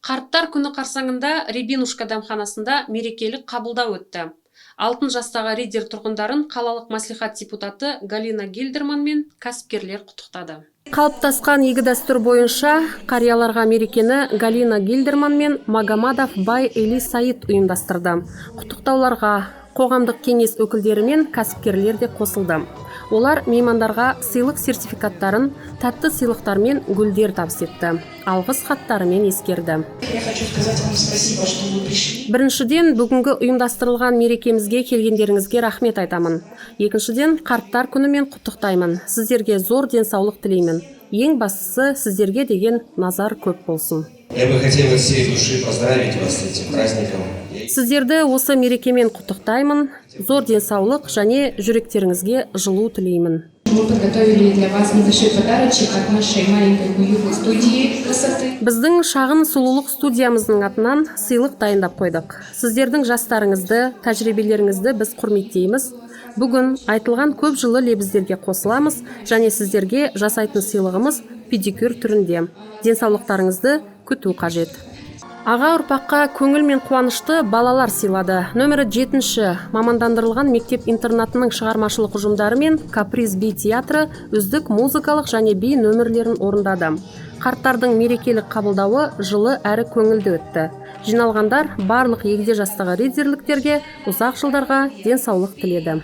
Қарттар күні қарсаңында «Рябинушка» дәмханасында мерекелік қабылдау өтті. Алтын жастағы Риддер тұрғындарын қалалық мәслихат депутаты Галина Гильдерман мен кәсіпкерлер құттықтады. Қалыптасқан игі дәстүр бойынша қарияларға мерекені Галина Гильдерман мен Магомадов Бай Эли Саид ұйымдастырды. Құттықтауларға қоғамдық кеңес өкілдері мен кәсіпкерлер де қосылды. Олар меймандарға сыйлық сертификаттарын, тәтті сыйлықтар мен гүлдер табыс етті, алғыс хаттарымен ескерді. Я хочу сказать вам спасибо, что вы пришли. Біріншіден, бүгінгі ұйымдастырылған мерекемізге келгендеріңізге рахмет айтамын. Екіншіден, қарттар күнімен құттықтаймын. Сіздерге зор денсаулық тілеймін. Ең бастысы, сіздерге деген назар көп болсын. Я бы хотел от всей души поздравить вас с этим праздником. Сіздерді осы мерекемен құттықтаймын. Зор денсаулық және жүректеріңізге жылу тілеймін. Мы подготовили для вас небольшой подарочек от нашей маленькой уютной студии красоты. Біздің шағын сұлулық студиямыздың атынан сыйлық дайындап қойдық. Сіздердің жастарыңызды, тәжірибелеріңізді біз құрметтейміз. Бүгін айтылған көп жылы лебіздерге қосыламыз және сіздерге жасайтын сыйлығымыз педикюр түрінде. Денсаулықтарыңызды күту қажет. Аға ұрпаққа көңіл мен қуанышты балалар сыйлады. Нөмірі 7-ші мамандандырылған мектеп интернатының шығармашылық ұжымдары мен «Каприз» би театры үздік музыкалық және би нөмірлерін орындады. Қарттардың мерекелік қабылдауы жылы әрі көңілді өтті. Жиналғандар барлық егде жастағы риддерліктерге ұзақ жылдарға денсаулық тіледі.